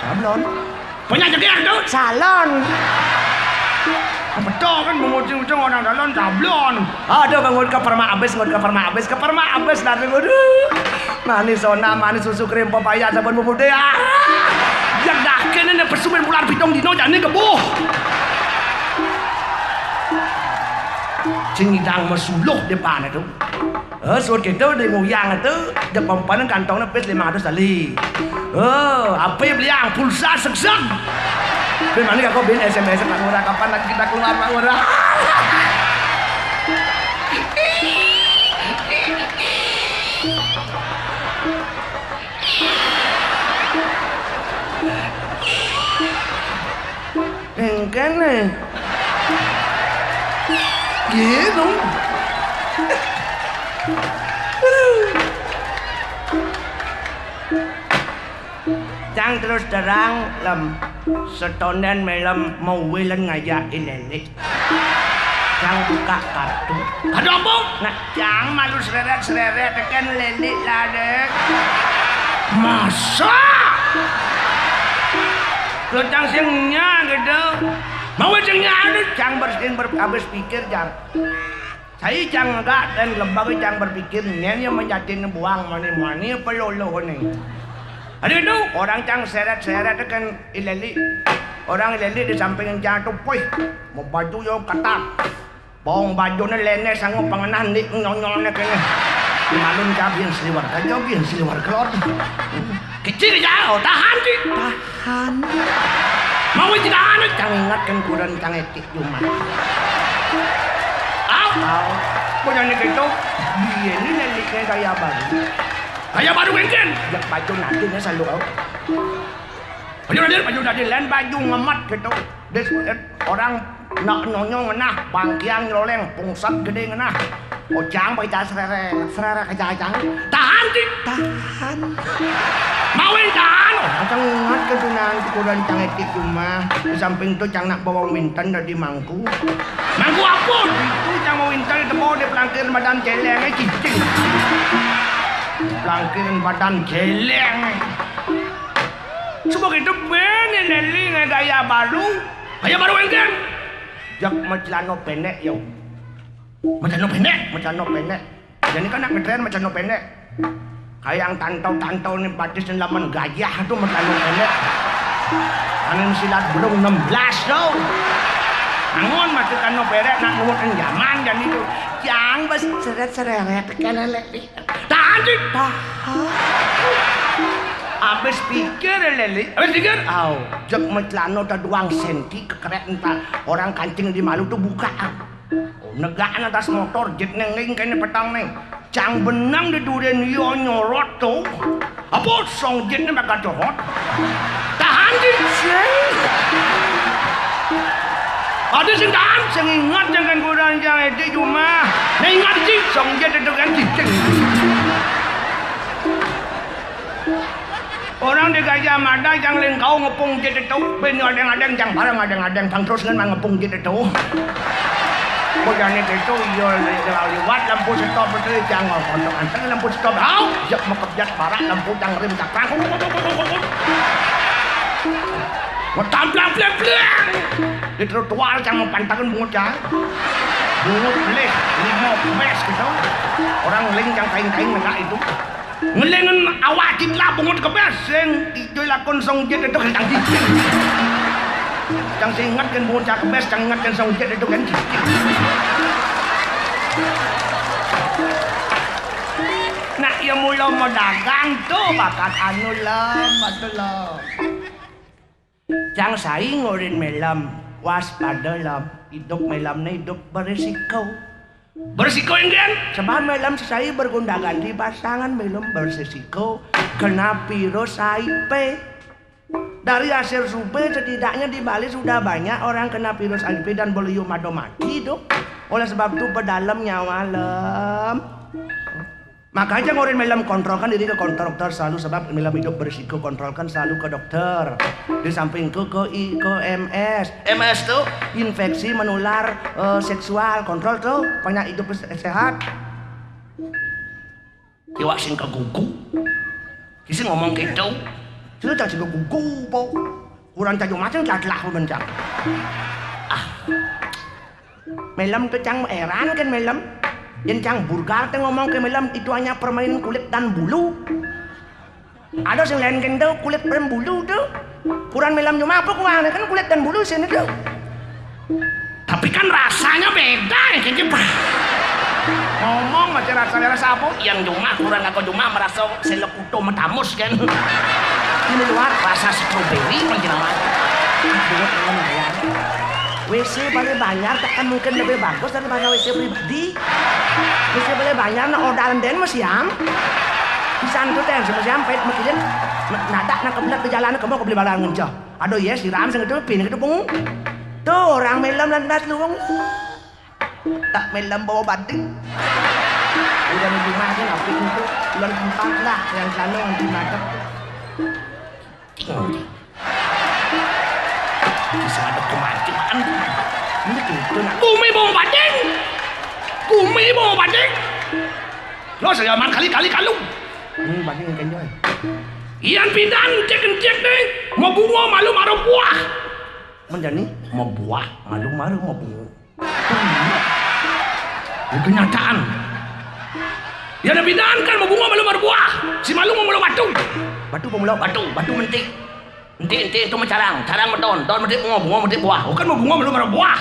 Sablon? Banyak jeger tu. Salon. Apa tu kan mengujung-ujung orang salon sablon. Aduh, bangun ke permak habis, ngut ke permak habis, ke permak habis dah tu. Aduh. Manis sona, manis susu krim pepaya sabun pemutih. Ah. Yang dah kena ni pesumen bulan pitung dino jani kebuh. Sing idang mesuluh depan tu. Eh, suat gitu di nguyang tu, dia pempan kantong nepis lima ratus tali. Oh, apa beliang pulsa seksek. Bagaimana kau bin S M S Pak Ngurah, kapan lagi kita keluar Pak Ngurah? Engkene. Gitu. Cang terus terang, Lem. Setonden melem mau wilen ngajak ilelik. Cang buka kartu. Ada apa? Nah, cang malu sereret-sereret tekan lelik lah, Dek. Masa? Lo cang sing nya gitu. Mau sing nya ada cang bersihin ber habis pikir, cang. Saya cang enggak dan lembag cang berpikir nyen yang menjatin buang mani-mani apa lolo ni. Ada itu orang cang seret-seret kan ileli. Orang ileli di samping cang tu, puih. Mau baju yo ketat. Bawang bajune lenes sangu pengenah ndik nyonyone kene. Di malun kabin seliwer, kan jogin seliwer kelot. Kecil ya, oh, tahan sih. Tahan. Mau ditahan, cang ingat kan kuran cang etik cuma. Au, au. Punya ni gitu. Dia ni neliknya gaya baru. Gaya baru mungkin. Ya baju nanti ni selalu au. Baju nanti, baju nanti, lain baju ngemat gitu. Dia orang nak nyonyong nah, bangkiang nyeloleng, pungsat gede ngenah. Ojang baca serere, serere kejajang. Tahan sih. Tahan. Mawin tahan. Kacang ingat ke tunang kukuran cang etik cuma. Di samping tu cang nak bawa winten dari mangku. Mangku apa? Itu cang mau winten itu bawa di pelangkir badan celeng, eh, cicing. Pelangkir badan celeng, eh. Sebab itu ben ini Nelly ngai gaya baru. Gaya baru engken. Jak macelano pendek yo. Macelano pendek, macelano pendek. Jadi kan nak ngetren macelano pendek. Kayak yang tantau-tantau ni batis dan laman gajah tu macelano pendek. Angin silat belum enam belas tu. Angon masuk kano pendek nak nuwutin zaman dan itu. Yang bas seret-seret kena lek. Tahan sih. Tahan. Habis pikir, Leli. Habis pikir? Au, jek macelano ta duang senti kekerek entah. Orang kancing di malu tu buka. Oh, negak atas motor, jet nenging kene petang neng. Cang benang di duren yo nyorot tu. Apa song jet ni bakal jorot? Tahan sih. Ada sing tahan, sing ingat jangan kurang jangan itu cuma. Nah, ingat sih, song jet itu kan cicing. Orang di Gajah Mada yang lengkau ngepung jet itu, ben adeng-adeng yang bareng adeng-adeng pang terus ngan ngepung jet itu. Bojane itu iya liwat lampu stop itu yang ngomong anteng lampu stop. Hau, jak mekebjat barak lampu yang rem cakang. Ngetamplang pleng-pleng. Di trotoar yang mau pantangan bungut ya. Bungut leh, limo mes gitu. Orang ling yang kain-kain negak itu. Ngelengen awak cit lah bungut kebes sing ijo lakon song jet itu kan cicing. Cang sing ingat kan bungut cak kebes, cang ingat kan song jet itu kan cicing. Nak ya mula mau dagang tu bakat anu lem, atu lem. Cang sai ngurin melem, waspada lem. Hidup melem ni hidup berisiko. Berisiko engken? Sebab melem sai bergonta-ganti pasangan, melem berisiko kena virus H I V. Dari hasil survei setidaknya di Bali sudah banyak orang kena virus H I V dan beliau mado mati tu. Oleh sebab itu, pedalem nyawa, Lem. Makanya ngorin melem kontrolkan diri ke dokter selalu, sebab melem hidup berisiko, kontrolkan selalu ke dokter. Di samping ke, ke, I- ke M S. M S tuh infeksi menular, eh, seksual, kontrol tuh, pengen hidup se- sehat. Iwak sing kegugu. Kisi ngomong gitu. Sini tak sing kegugu, po. Kurang cacu macam telah-telah mencang. Ah. Melem tuh cang heran kan melem. Yang cang burgar tuh ngomong ke melem itu hanya permainan kulit dan bulu. Ada sing lain kan tuh kulit dan bulu tuh. Kurang melem cuma apa kurang kan kulit dan bulu sini tuh. Tapi kan rasanya beda ya, kayak gitu. Ngomong macam rasanya rasa apa? Yang cuma kurang aku cuma merasa selekuto metamus kan. Ini luar rasa stroberi macam apa? Aduh, lumayan. W C Balai Banjar takkan mungkin lebih bagus daripada W C pribadi. W C Balai Banjar na order den mesiam. Pisan tu teh mesiam pait mekilin. Nadak nak kebelet di jalan kamu kebeli barang ngencah. Aduh ya siram sing itu pin itu pung. Tuh orang melem lantas luwung. Tak melem bawa badik. Udah di rumah aja ngapain itu. Bulan empat lah yang sana nanti madep. Bisa ada kematian. Ini gitu nak. Bumi mau bading. Bumi mau bading. Lo saya aman kali-kali kalung. Hmm, bading yang kenyal. Ian pidan cek-cek deh. Mau bunga malu maru buah. Menjani mau buah malu maru mau bunga. Ini kenyataan. Ya ada pidan kan mau bunga malu maru buah. Si malu mau malu batu. Batu pemula batu, batu mentik. Enti, enti itu mah carang, carang medon, don mesti bunga, bunga mesti buah. Bukan mau bunga belum ada buah.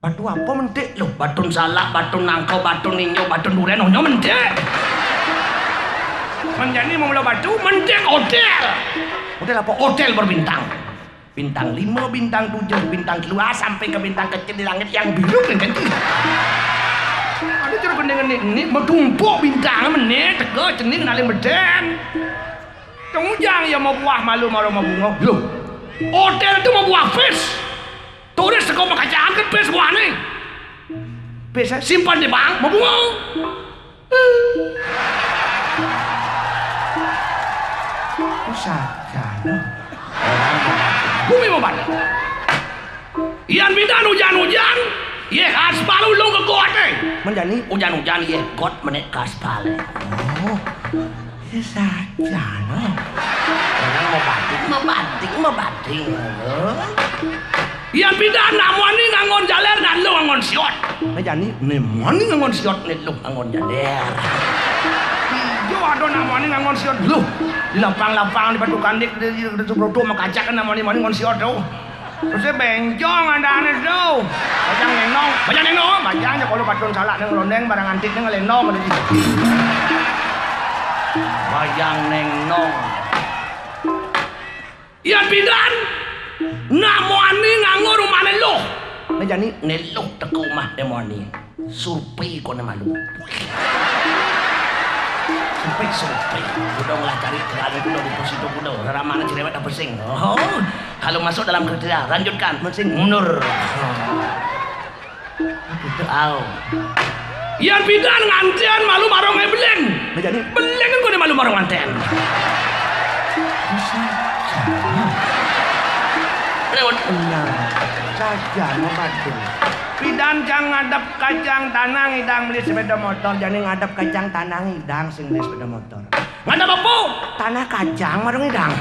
Batu apa mentik? Loh, batun salak, batun nangka, batun ninyo, batun duren, onyo mentik. Menjani mau mula batu, mentik hotel. Hotel apa? Hotel berbintang. Bintang lima, bintang tujuh, bintang keluar sampai ke bintang kecil di langit yang biru kan kan. Ada cara gending-gending ini, metumpuk bintang menit, tega cening kenalin beden. Tengujang ya mau buah malu malu mau bunga. Loh, hotel itu mau buah pis. Turis teko mengkacakan pis buah nih. Pis simpan di bank mau bunga. Usaha. Bumi mau banyak. Ian pidan ujan-ujan, ye aspal ulung ke got eh. Menjani ujan-ujan ye got menek kaspal. Oh. Saja no. Orang mau batik, mau batik, mau batik. Ian pidan nak muani ngangon jaler dan lu ngangon siot. Nah jani ne muani ngangon siot ne lu ngangon jaler. Iyo ada nak muani ngangon siot lu. Di lapang-lapang di batu kandik di, di, di Subroto makacak nak muani muani ngangon siot tu. Terus benjong ada ane tu. Bajang nenong, bajang nenong, bajang je kalau patun salak neng londeng barang antik neng lenong ada di. Bajang nenong. Ian pidan nak muani nganggo rumah neluh. Nah jani neluh teko rumah ne muani. Survei kone malu. Survei, survei. Kuda ngelah cari terlalu kuda di posito kuda. Ramana cerewet apa sing? Oh, kalau masuk dalam kriteria, lanjutkan. Mensing mundur. Gitu, au. Ian pidan nganten malu marong e beleng. Nah, jadi? Beleng kan kone malu marong nganten. Benar. Saja membantu. Pidan cang ngadep kacang tanah ngidang beli sepeda motor, jani ngadep kacang tanah ngidang sing beli sepeda motor. Ngadep apa? Tanah kacang marong ngidang.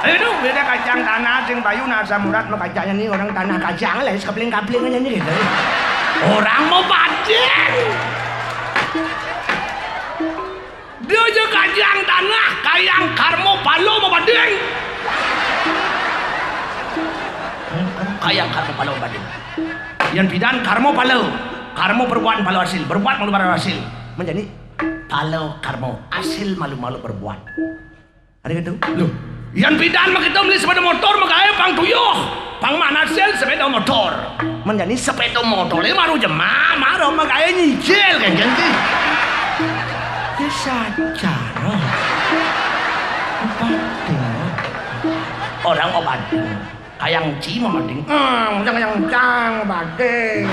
Ayo dong, beda kacang tanah sing bayu nasa murat makacanya nih orang tanah kacang lah, kapling-kapling aja nih gitu. Orang mau bading. Dia aja kacang tanah, kayang karmo palo mau bading. Kayang karmo palo mau bading. Yang pidan karmo palo, karmo perbuatan palo hasil, berbuat malu palo hasil. Menjadi palo karmo hasil malu-malu berbuat. Ada gitu? Loh, yang pidan mah kita beli sepeda motor, magae pang tuyuh, pang mana hasil sepeda motor. Menjadi sepeda motor, ini maru jema, maru magae nyicil kan ganti. Ya saja, no. Apa? Orang mau bantu. Ayang ci mamading. Hmm, yang, yang cang bading.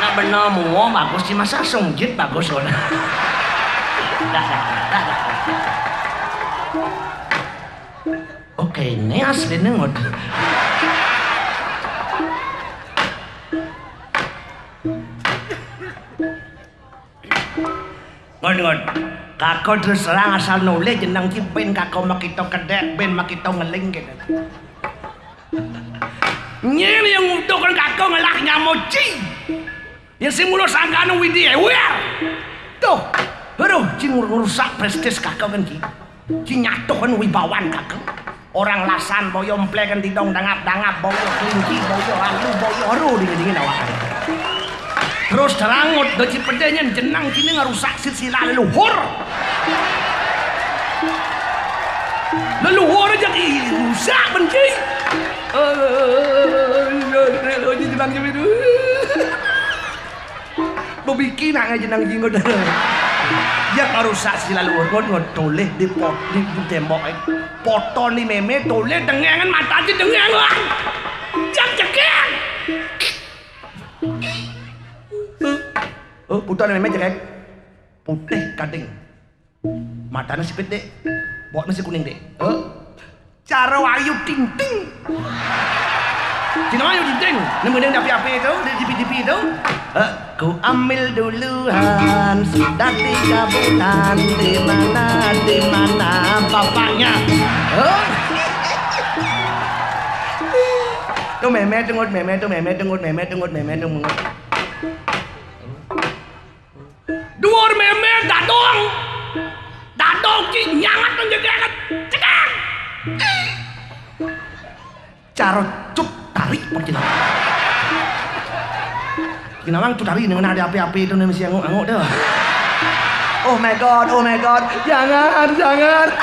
Nak bener mua bagus ci, masa sungjit bagus, ngono. Dah, dah, dah, dah. Oke, ini asli nih, ngot. Ngon, ngon. Kako terus terang asal nolih jeneng ci, bén kako makita kedék, bén makita ngeling kéné. Nyén yang ngutuk kan kako ngelah nyama ci. Yang sing mula sangkana Widi Éwér. Tuh, aduh, ci ngur-, ngrusak prestis kako kan ci. Ci nyatuhkan wibawan kakang. Orang lasan boyo, emplékan didong dangap-dangap boyo, kelinci boyo, alu boyo, aduh, dingin-dingin awak. Terus terang, ngot, do ci pedé nyén jeneng ciné ngarusak silsilah leluhur. Leluhur aja dirusak, benci. Eh, jeneng ciné. Bebiki nak ngaji nang jinggut. Ya, baru saksi lalu ngot, ngot toleh di pot, di, di tembok, eh. Potong di mémé, toleh dengengan mata aja dengengan. Jak jegeng. Oh, putar mémé jegeng. Putih kading. Matané sipit, Dik. Bokné sing kuning, Dik. Heh. Cara Ayu Ting Ting. Cina Ayu Ting Ting. Nemu yang di api-api itu, di T V-T V itu. Heh. Ku ambil duluan, sudah tiga bulan, di mana, di mana bapaknya? Heh. Tuh mémé, tuh ngut, mémé, tuh mémé, tuh ngut, mémé, tuh ngut, mémé, tuh ngut. Duur mémé dadong. Dadong ci nyangat nang jegéget. Cekak. Cara Cut Tari, Pak Cinawang. Cinawang Cut Tari, ning ada api-api itu, nih, mesti anguk-anguk tuh. Oh my God, oh my God, jangan, jangan.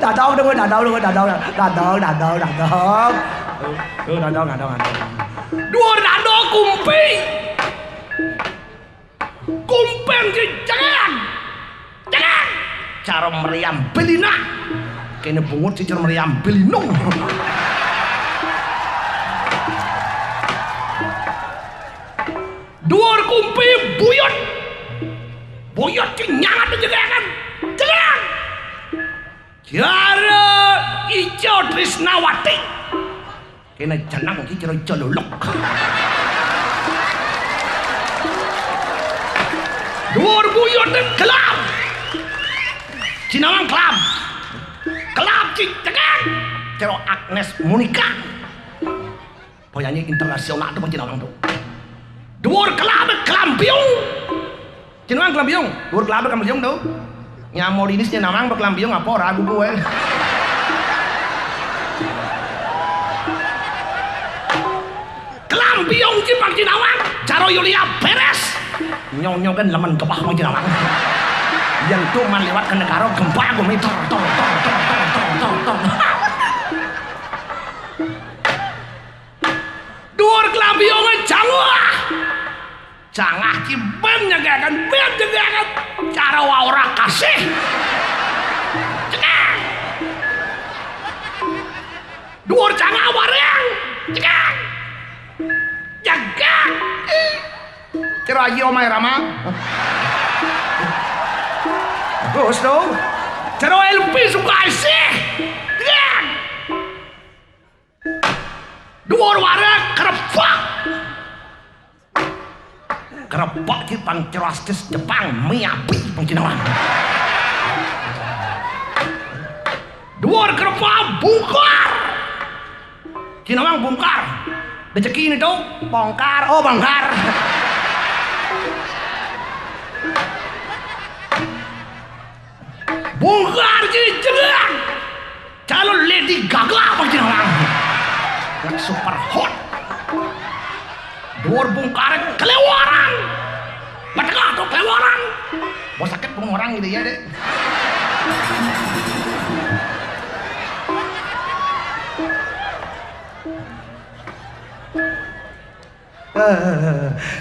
Dadong dong, dadong dong, dadong, dadong, dadong, dadong. Oh, dadong, dadong, dadong. Duur dadong kumpi. Kumpén ci cengang. Cengang. Cara meriam belina. Kéné bungut ci cara meriam belinung. Duur kumpi buyut. Buyut ci nyangat jegégan. Cengang. Cara Ica Trisnawati. Kéné jeneng ci cara Ica Luluk. Duur buyut kelam. Cinawang kelam. Kelam ci cengang. Cara Agnes Monica. Penyanyi internasional tuh, Cinawang tuh. Duur kelam, kelam biung. Cinawang kelam biung. Duur kelam, kelam biung tuh. Nyamor ini sih Cinawang, kelam biung apa, ragu gue. Kelam biung ci Pak Cinawang. Caro Yulia Perez. Nyonyo kan lemen kebah Pak Cinawang. Yang tuh man lewat ke negara gempa gue mitar. Tor, tor, tor, tor, tor, tor, tor. Duur kelam biungé cangah. Cangah ci bén nyegégan, bén nyegégan. Cara Waura Kasih. Cekak. Duur cangah waréng. Cekak. Jegég. Cara Aji Omai Rama. Terus tuh. Cara Elvi Sukaesih. Cekak. Duur waréng kerepak. Kerepak ci pang cerastis Jepang, Miyabi pang Cinawang. Duur kerepak bungkar. Cinawang bungkar. Rezeki ini tuh bongkar, oh bongkar. Bongkar ci cengang. Calon Lady Gaga apa jeneng orang? Yang super hot. Duur bongkar kelewaran. Betengah tuh kelewaran. Mau sakit pun orang gitu ya, Dek.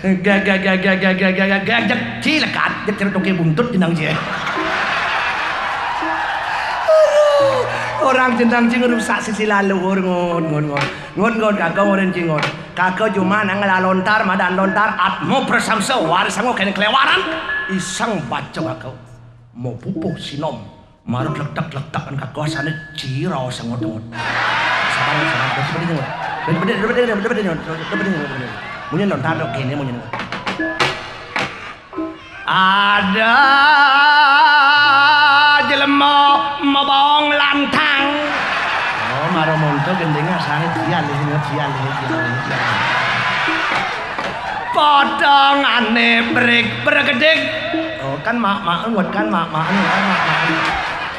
Gagak, gagak, gagak, gagak, gagak, cilekat, jek cerut oke buntut jenang cie. Orang jeneng jing rusak sisi laluhur, ngun, ngun, ngun. Ngun, ngun, kagak ngurin jingun. Kagak cuma nang ngelah lontar, madan lontar, atmo bersamsa, waris sangu kene kelewaran. Iseng baca kagak. Mau pupuh sinom. Marut lektak-lektakan kagak asane jiro sangu dungut. Sabar, sabar, bedi, bedi, bedi, bedi, bedi, bedi, bedi, bedi. Munyi lontar dok kene, munyi. Ada jelema mabawang lantang. Oh, mara monto gendinge asane dia lih, dia lih, dia lih, dia lih. Potongane brik bergedik. Oh, kan mak-mak ngut, kan mak-mak ngut, kan mak-mak ngut.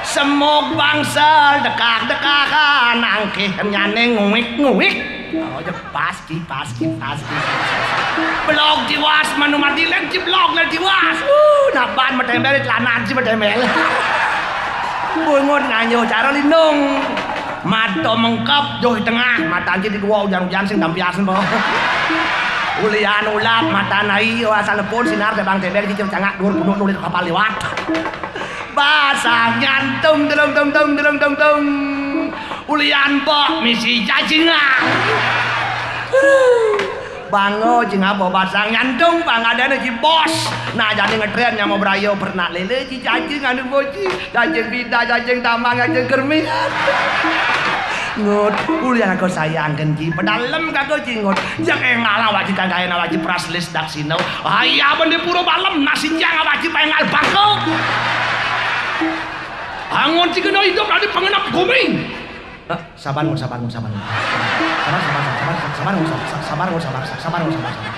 Semuk bangsal dekak-dekakan, angkih kenyane nguik-nguik. Oh, ya pas ki, pas ki, pas ki. Blok jiwas, manu mati lek jiblok lek jiwas. Uh, naban metembel, celana ji metembel. Bungut nganyo cara lindung. Mato mengkep, joh tengah, mata ji di dua ujan-ujan sing tampiasen po. Ulian ulap, mata nai, wah salepon sinar tebang tebel, cicir cangak, dur punuk nulis kapal liwat. Basang nyantung, delung tung tung, delung tung tung. Ulian bok misi jajingan. Bangga jing apa basang nyantung, bang adane ji bos. Nah, jadi ngetren nyama brayo pernak lele ji jajing anu boji. Jajing bida, jajing tambang, jajing kermian. Ngut, ulian aku sayangken ji, pedalem kagak ji ngut. Yang engalang wajib kagak enak wajib pras lis daksina. Ayah bende pura balem, nasi jang wajib pengal bangko. Angon ji kena hidup dari pengenap gumi. Eh, sabar, ngut, sabar, ngut, sabar, ngut. Sabar, sabar, sabar, sabar, sabar, ngut, sabar, sabar, ngut, sabar, sabar, ngut, sabar, sabar.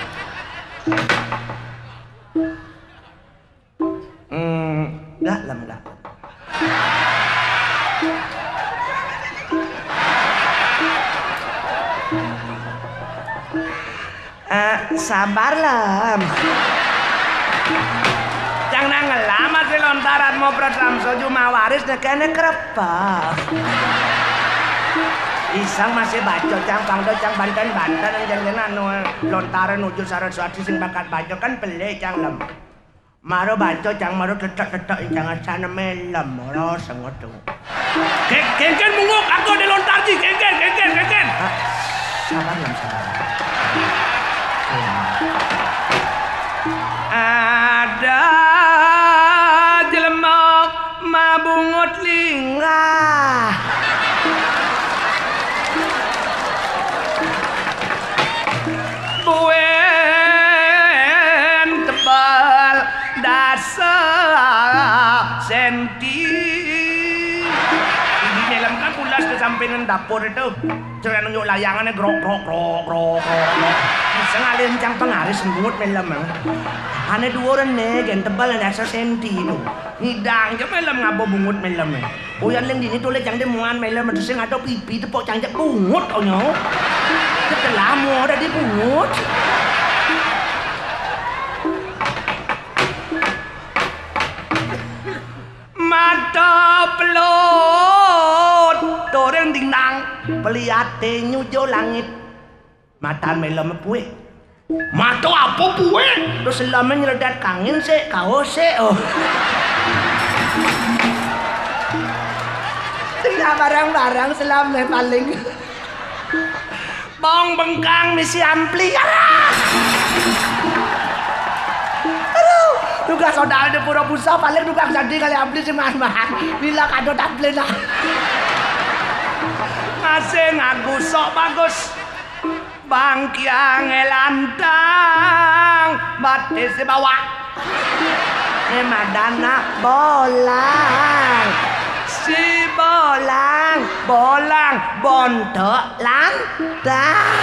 Hmm, enggak, lem, enggak. Eh, sabar, lem. Cang nang ngelamar si lontaran mau pratlamso juma waris nekene krepek. Iseng masih baco cang pangdo cang banten-banten yang jangan anu lontaran nuju Saraswati sing bakat baco kan pele cang lem. Maro baco cang maro tetek-tetek cang asane melem ora sengodo. Ke-, kengken munguk aku ada lontar ji, kengken, kengken, kengken. Ah, sabar, lem, sabar. Ada jelema mabungut linggah. Buen tebal dasa senti. Ini melem kan pulas ke sampingan dapur itu. Cara nunjuk layangannya grok, grok, grok, grok, grok, grok. Bisa ngalihin cang pengaris bungut melem, eh. Ane dua orang nih, gen tebal dasa senti itu. Ngidang je melem ngabo bungut melem, eh. Uyan ling dini tole cang de muan melem, terus sing ada pipi tepok cang cak bungut, onyo. Ketelamu ada di bungut. Mata pelot, toreng dindang, peliate nyujo langit. Matan melem puik. Mata apa puik? Terus selama nyeledat kangin sik, kaos sik, oh. Tidak barang-barang selama paling. Bong bengkang misi ampli. Aduh. Aduh. Tugas odal di pura pusat paling tugas jadi kali ampli sing mahal-mahal. Bila kado tampil lah. Masih ngaku sok bagus. Bangkiang lantang batis bawah. Ini madana bolang. Si bolang, bolang, bontok lantang.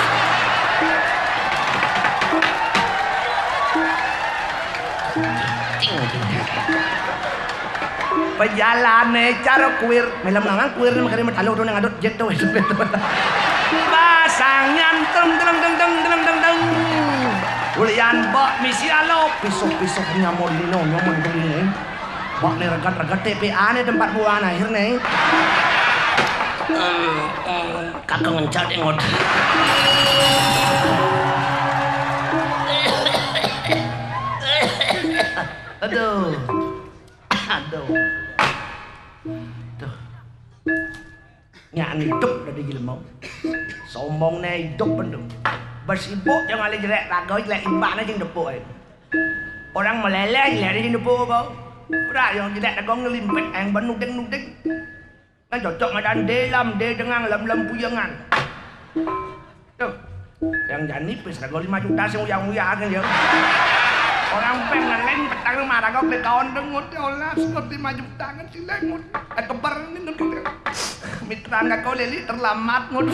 Pejalane cara kuir, melem nangan kuir ni makane metalu tu nang adut jet tu. Basang nyantung, deng, deng, deng, deng, deng, deng. Ulian bok misi alo, pisuh-pisuh nyamon lino, nyamon kelini. Bok ni regat-regat T P A ni tempat buang akhir ni. Hmm, hmm, kakak ngencat ingot. Aduh. Aduh. Tuh. Nyak idup dadi jelema. Sombongne idup pentu. Besibuk jeng ale jelek raga jelek imbane sing tepuk ae. Orang meleleh jelek sing tepuk kok. Ora yang jelek raga ngelimpit yang benuding-nuding. Nah, cocok ngadan delam, de dengan lem-lem puyengan. Tuh, yang jani pis raga lima juta sing uyah-uyah kan ya. Orang peng nang lain petang maraga plekaon dengut ya Allah, sebab lima juta kan silek mut. Eh, keber ini dengut ya. Mitra nggak kau leli terlambat mut.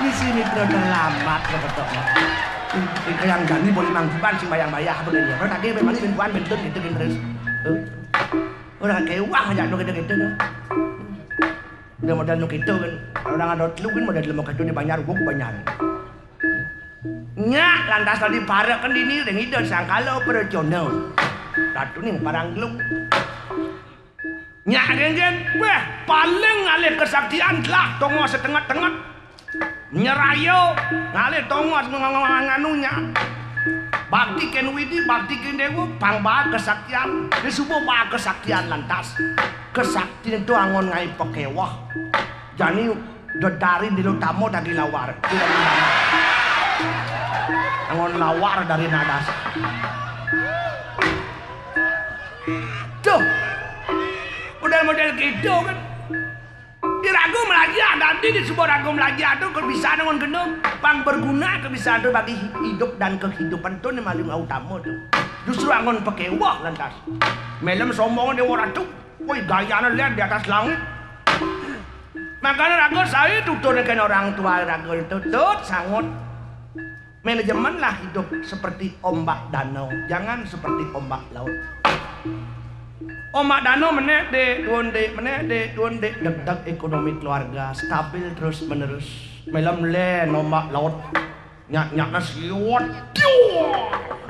Misi mitra terlambat lo ketok. Yang jani boleh mangguban sing bayang-bayah apa dia. Kalau tadi memang ini buan bentuk gitu kan terus. Tuh. Ora kewah aja nu kete-kete no. Udah modal nu kete kan. Orang ada telu kan modal lima kete di Banjar, gua ke Banjar. Nyak lantas tadi para kan dini ring ida sangkala pracana. Ratu ning parang glung. Nyak ring jen, weh, paling ngalih kesaktian lah tongo setenget-tenget. Nyeraya ngalih tongos ng-, ng-, ng-, nganunya. Bakti ken widi, bakti ken dewa, pang ba kesaktian. Disubuh ba kesaktian lantas. Kesaktian itu angon ngai pekewah. Jani dedari dilu tamo dadi lawar. Angon lawar dari nadas. Tuh. Udah model gitu kan. Di raga melajah, nanti di sebuah raga melajah tu kebisaan ngon kena, pang berguna kebisaan tu bagi hi-, hidup dan kehidupan tu ni maling utama tu. Justru angon pekewah lantas. Melem sombong dewa ratu. Woi, gayana lihat di atas langit. Makanya raga saya tutur dengan orang tua raga itu tut sangut. Manajemenlah hidup seperti ombak danau, jangan seperti ombak laut. Ombak danau menek dek, duun dek, menek dek, duun dek, degdeg ekonomi keluarga, stabil terus menerus. Melem len ombak laut, nyak-nyakna siwat, tiuh!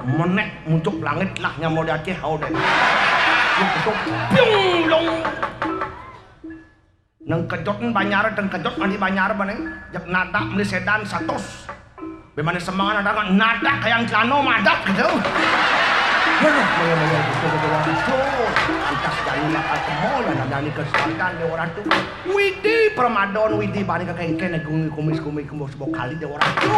Menek muncuk langit lah nyamau di Aceh hau dek. Muncuk, piung, long. Nang kejut banjar, nang kejut mandi banjar bane. Jak nadak meli sedan satus. Bemane semangan ada nggak nadak kayak celana madat gitu. Aduh, maya, maya, gitu, gitu, gitu. Lantas jani bakal temu ya, nadani kesempatan dia orang tu. Widi permadon, widi bani kekengken, gumi, kumis, gumi, kumis, bokali dia orang tu.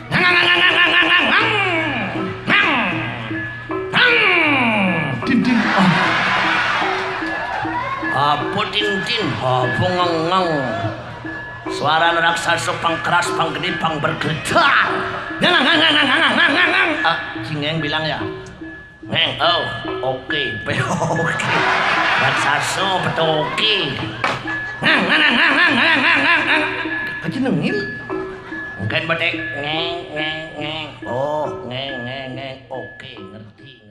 Ngang, ngang, ngang, ngang, ngang, ngang, ngang, ngang. Ngang. Ngang. Din, din. Ah. Apa din, din? Apa ngang, ngang? Suara raksasa pang keras, pang gede, pang bergetar. Ngang, ngang, ngang, ngang. Ah, Cingeng bilang ya. Ngeng, oh, oke, pe-, oke. Raksasa, petoke. Ngang, ngang, ngang, ngang. Aja nengil. Mungkin bete ngeng, ngeng, ngeng. Oh, ngeng, ngeng, ngeng. Oke, ngerti.